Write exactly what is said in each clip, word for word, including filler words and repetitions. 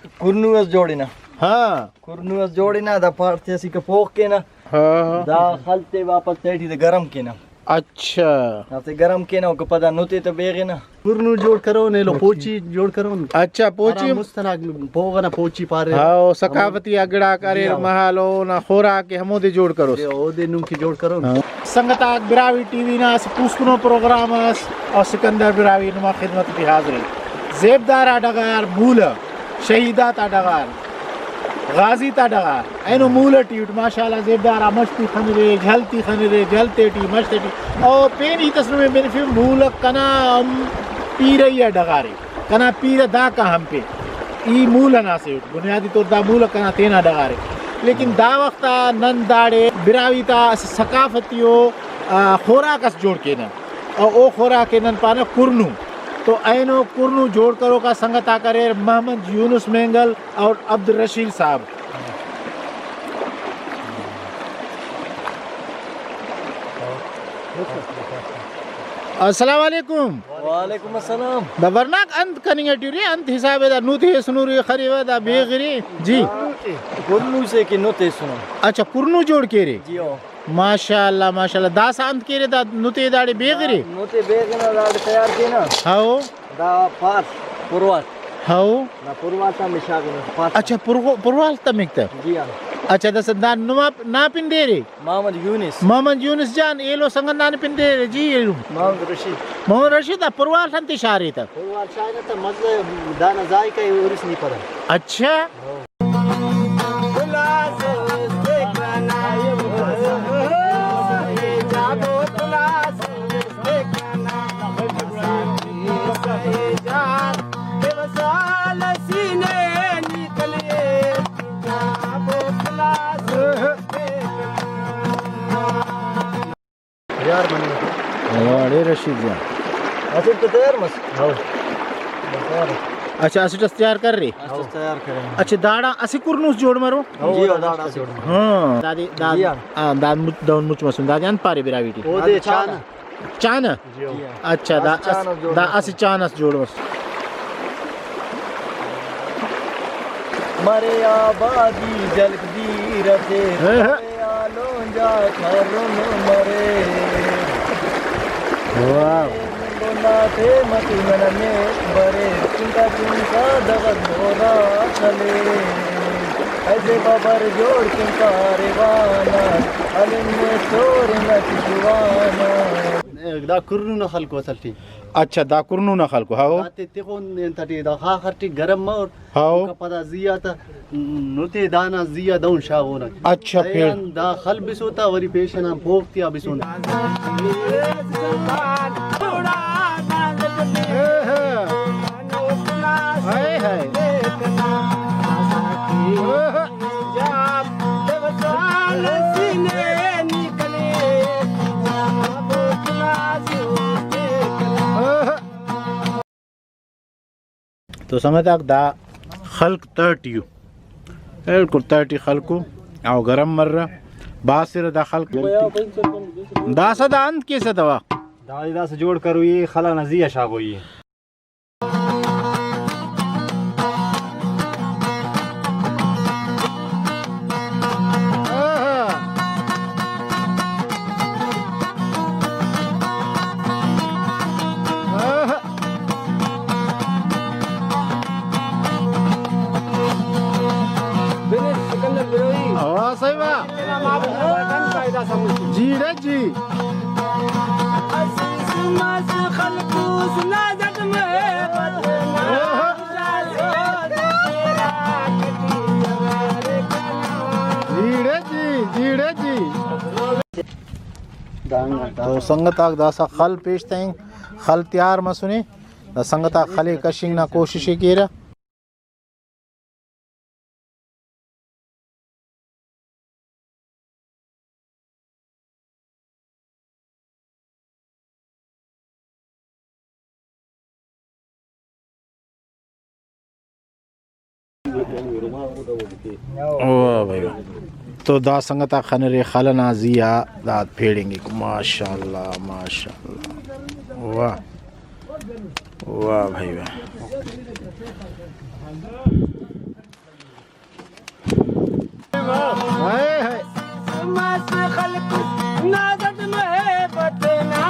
کرنو اس جوڑ ہنا۔ ہاں۔ کرنو اس جوڑ ہنا، دا پاٹ تے اسیکہ پوخ کینہ۔ ہاں۔ دا خل تے واپس تیٹی تے گرم کینہ۔ اچھا۔ دافتے گرم کینہ، اوکا پدا نتے تہ بیغنہ۔ کرنو جوڑ کرون، ایلو پوچی۔ پوچی جوڑ کرون۔ اچھا، پوچی۔ ہرا مست ئنا پوغ ئنا پوچی پاریر۔ ہاؤ، ثقافتی آ گڑاک اریر، جی ہاؤ۔ مہالو نا خوراک ءِ ہمودے جوڑ کروس۔ جی، اودے نم کہ جوڑ کرون۔ ہاں۔ سنگت آک، براہوئی ٹی وی نا اسہ پوسکنو پروگرام اس اور سکندر براہوئی نما خدمت ٹی حاضر ءِ۔ زیبدار آ ڈغار مولہ، شہید آتا ڈغار، غازی تا ڈغار، اینو مولہ ٹی اٹ ماشاءاللہ زیبدار آ مش تے خنرے، جھل تے خنرے، جھل تیٹی، مش تیٹی۔ او پین ہیت اس نمے بنفے، مولہ کنا ہم پیرئی آ ڈغارے، کنا پیرہ داکا ہم پین۔ ای مولہ نا اسہ اٹ، بنیادی طور دا مولہ کنا تینا ڈغارے۔ لیکن دا وخت آ نن داڑے براہوئی تا اسہ ثقافتی و، آ، خوراک اس جوڑ کینہ۔ او، او خوراک ءِ نن پانہ کرنو۔ تو اینو کرنو جوڑ کروکا سنگت آک اریر محمد یونس مینگل اور عبدالرشید صاحب۔ السلام علیکم۔ وعلیکم السلام۔ دا ورناک انت کننگ ٹی ارے، انت حساب ءِ دا نت ہیسنو ارے، خریوہ دا بیغرے؟ جی۔ کرنو سے کہ نت ہیسنو۔ اچھا، کرنو جوڑ کیرے؟ جی او۔ ماشاءاللہ، ماشاءاللہ۔ داسہ انت کیرے، دا نتے داڑے بیغرے؟ نتے بیغنہ، داڑے تیار کینہ۔ ہاؤ۔ دا پاڷ، پروال۔ ہاؤ۔ دا پروال تا مشاغنہ، پاڷ۔ اچھا، پرو-، پروال تمک تہ؟ جی ہاں۔ اچھا، داسہ دا نما نا پن دے ارے؟ محمد یونس۔ محمد یونس جان، ایلو سنگت نا پن دے ارے جی، ایلو۔ محمد رشید۔ محمد رشید، دا پروال انتے شارے تہ؟ پروال شارے تہ مزہ دانا ذائقہ ءِ ہُرس نی پدا۔ اچھا۔ ہاؤ۔ یار بنے۔ واڑے رشید جان۔ اسٹ تو تیار مس؟ ہاؤ۔ اچھا، اسٹ اس تیار کرے؟ اسٹ اس تیار کرے۔ اچھا، داڑا اسہ کرنوس جوڑ مرو؟ جی ہاں، داڑا اسہ جوڑ مرو۔ ہاں۔ دادے، دا، جی ہاں۔ ہاں، دا مچ، دہن مچ مسن۔ دادے انت پارے براہوئی ٹی؟ اودے چانہ۔ چانہ؟ جی ہاں۔ اچھا، دا اس، چانہ اس جوڑ دا مس۔ اسہ چانہ اس جوڑ مس۔ مرے آبادی جلک دیر اٹے۔ ہاں۔ آلونجا کھرن مرے۔ واہ۔ گنا تے متی نن نیک برے، چنکا چنکا دغت گورا خلے۔ ایسے ببر جوڑ چنکا ریوانا، علم نے سور نہ چوانا۔ دا کرنو نا خلکو اصل ٹی۔ اچھا، دا کرنو نا خلکو، ہاؤ۔ داتے تخون انت ٹی، دا خاخر ٹی گرم مور۔ ہاؤ۔ اوکا پدا زی آ تا نتے دانا زی آ دہن شاغونک۔ اچھا، پھر؟ اینان دا خل بسو تا وری پیشن آن پوخ تیا بسون۔ ہائے ہائے۔ تو سنگت آک، دا خلق تہٹی ءُ، بالکل تہٹی خلق ءُ، او گرم مرہ، باسرہ دا خلق۔ داسہ دا انت کیسہ دوا؟ دا داسہ جوڑ کروئی، خل ئنا زی آ شاغوئی۔ بنت سکندر بروئی۔ واہ صاحبہ۔ تینا مابت نا برکان پیدا سمجھ۔ جیڑہ جی۔ جیڑہ جی، جیڑہ جی۔ تو سنگت آک داسہ خل پیش تئیں، خل تیار مسنے۔ دا سنگت آک خل ئے کشنگ نا کوشش ئے کیرہ۔ واہ بھائی واہ۔ تو دا سنگت آک خنرے خل ئنا زی آ داد پیڑنگک۔ ماشاءاللہ، ماشاءاللہ۔ واہ۔ واہ بھائی واہ۔ ہائے ہائے۔ مس خلق نازٹ محبت نا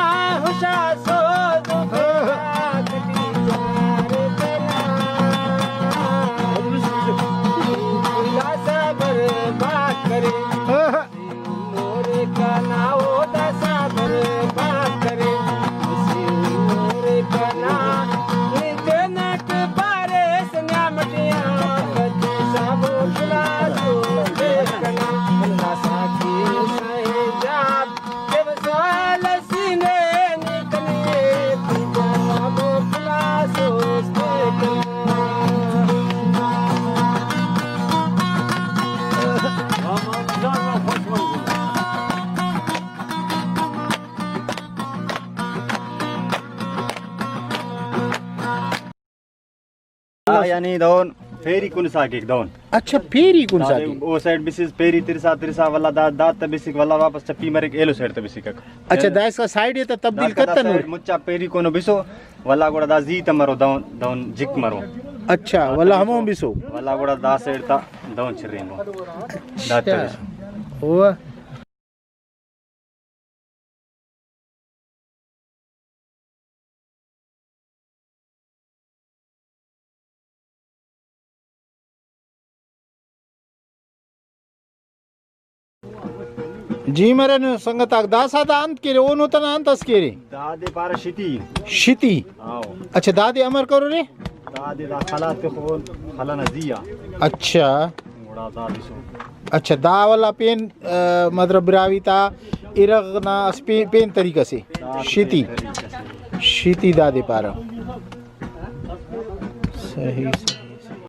ہشا سوز، دلاسا برباد کرے۔ مور کنا او داسا برباد کرے، مور کنا نی تینٹ پاریس نیامٹیاں، سابو خلاصو دے کنا، داسا کی سائیں جاب، جب سوال سینے نی کنے، سابو خلاصو دے کنا۔ آ، یعنی دہن پیری کنسا کیک دہن۔ اچھا، پیری کنسا دادے کیک۔ او سائیڈ بسس پیری ترسا ترسا، ولدا دا، دا تہ بسک، ولدا واپس چپی مریک، ایلو سائیڈ تہ بسک۔ اچھا، دا اسکا سائیڈ ءِ تہ تبدیل داسکا دا کتنر؟ سائیڈ مچا پیری کونو بسو، ولدا گڑا دا زی تہ مرو دہن، دہن جک مرو۔ اچھا، ولدا ہمون بسو۔ ولدا گڑا دا سائیڈ تہ دہن چرینو۔ دا تہ اچھا۔ بسو۔ واہ۔ جی مرے نو سنگت آک، داسا دا انت کیرے، اونو تنا انت اس کیرے؟ دادے پارہ شتی۔ شتی؟ ہاؤ۔ اچھا، دادے امر کرورے؟ دادے دا خلا تخون، خلا نا زی آ۔ اچھا۔ گڑا دا بسو۔ اچھا، دا ولا پین، آ، مطلب براہوئی تا ارغ نا اسہ پین، پین طریقہ سے۔ دا شتی۔ پین طریقہ سے۔ شتی دادے پارہ۔ صحیح، صحیح، صحیح۔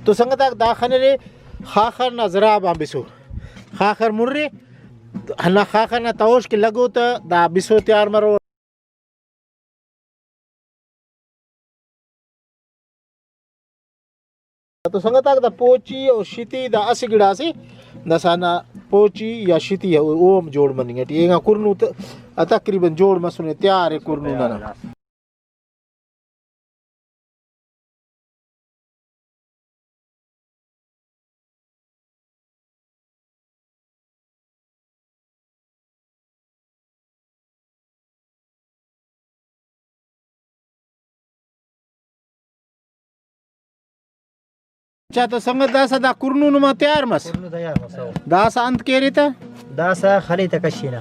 تو سنگت آک دا خنرے خاخر نا زراب آن بسو، خاخر مرے، ہندا خاخر نا توش کہ لگو تہ دا بسو تیار مرو۔ تو سنگت آک دا پوچی و شتی دا اسہ گڑاسے، داسہ ہندا پوچی یا شتی او، او ہم جوڑ مننگ ٹی اینگا کرنو تہ تقریباً جوڑ مسنے، تیار ءِ کرنو ننا۔ اچھا، تو سنگت داسہ دا کرنو نما تیار مس؟ کرنو تیار مس، ہو۔ داسہ انت کیرے تہ؟ داسہ خلی تہ کشینہ۔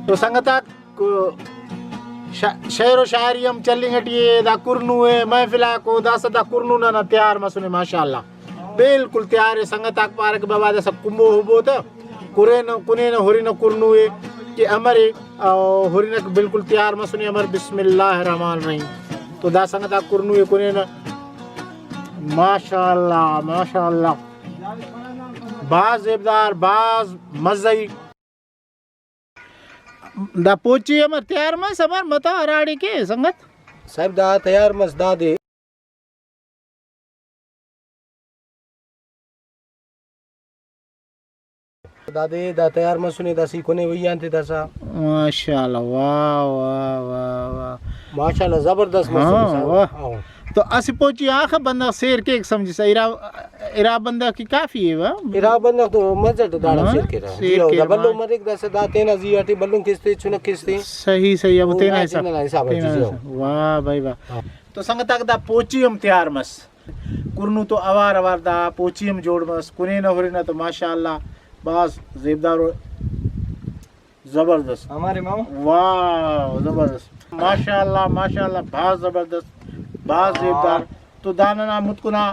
تو سنگت آک، شا-، شعر و شاعری ہم چلنگ ٹی ءِ، دا کرنو ءِ، محفل آکو داسہ دا کرنو ننا تیار مسنے ماشاءاللہ۔ بالکل تیار ءِ۔ سنگت آک پارہ کہ بابا داسہ کمبو ہبو تہ کرینہ، کنینہ، ہرنہ کرنو ءِ کہ امرے، او، ہرنہ کہ بالکل تیار مسنے امر۔ بسم اللہ الرحمن الرحیم۔ تو دا سنگت آک کرنو ءِ کنینہ۔ ماشاءاللہ، ماشاءاللہ۔ بھاز زیبدار، بھاز مزہی۔ دا پوچی امر تیار مس، امر متو ہراڑے کے سنگت؟ صاحب دا تیار مس، دادے۔ دادے دا تیار مسنے، دا سی کنے وئی آن تے داسا۔ ماشاءاللہ، واہ، واہ، واہ، واہ۔ ماشاءاللہ، زبردست ہاں، مسنے سر۔ واہ۔ ہاں۔ تو اسہ پوچی آخہ بندغ سیر کیک سمجھسا، ارا، ارا بندغ کہ کافی ءِ وا؟ ارا بندغ تو مزٹ داڑان ہاں، سیر کیرہ۔ سیر جی، او دا کیرہ، بھلو ماش-، مریک، داسہ دا تینا زی ٹی بھلن کستے، چنک کستے۔ صحیح، صحیح، ابو او تینا ہاں، حساب۔ تینا حساب ٹی، تینا جی، او۔ حساب۔ واہ بھائی واہ۔ ہاں۔ تو سنگتاک، دا پوچی ہم تیار مس۔ کرنو تو اوار اوار دا پوچی ہم جوڑ مس، کنینہ ہرنہ تو ماشاءاللہ بھاز زیبدار و زبردست۔ ہمارے ماما۔ واہ، زبردست۔ ماشاءاللہ، ماشاءاللہ، بھاز زبردست، بھاز زیبدار۔ تو دا ننا متکنا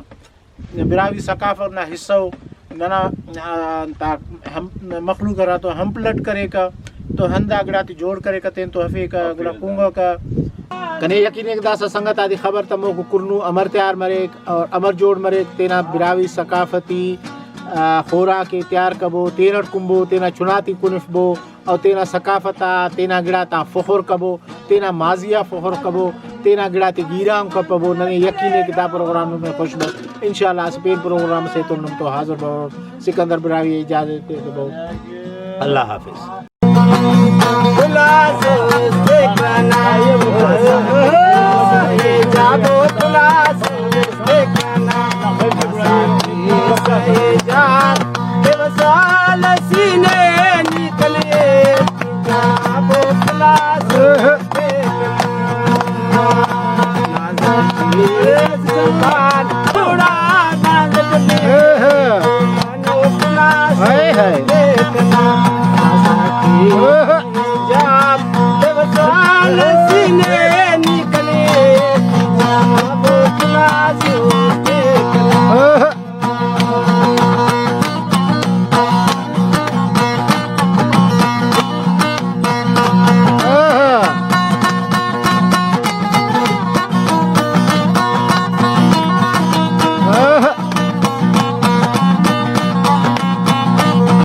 براہوئی ثقافت نا حصہ ءُ، ننا، آ، انتا ہم، مخلوق ہراتو ہم پلٹ کریکہ، تو ہندا گڑاتے جوڑ کریکہ، تینتو ہفیکہ، گڑا کنگکہ۔ کنے یقین ءِ کہ داسہ سنگت آتے خبر تموکو کرنو امر تیار مریک اور امر جوڑ مریک، تینا براہوئی ثقافتی، آ، خوراک ءِ تیار کبو، تینٹ کنبو، تینا چناتے کنفبو، او تینا ثقافت آ، تینا گڑاتا فخر کبو، تینا ماضی آ فخر کبو، تینا گڑاتے گیرام کپبو۔ ننے یقین ءِ کہ دا پروگرام نمے خوش مس۔ انشاءاللہ اسہ پین پروگرام سے تو نم تو حاضر ببو۔ سکندر براہوئی اجازت تے تو بہو۔ اللہ حافظ۔